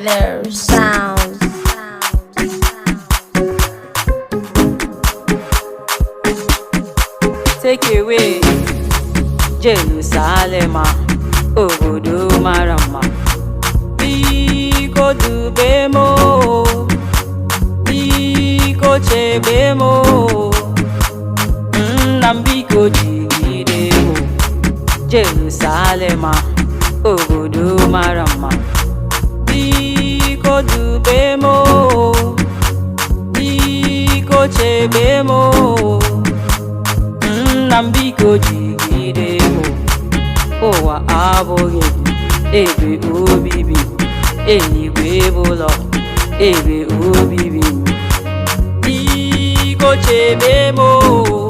Feather Sound. Take away Jerusalem, obodo mara mma. Biko dube m o, biko chebe m o, nna m biko jigide m o. Jerusalem, obodo mara mma. Biko dube m o, biko chebe m o, nna m biko jigide m o. Ụwa abụghị ebe obibi, eluigwe bụ ụlọ ebe obibi m. Biko chebe m o.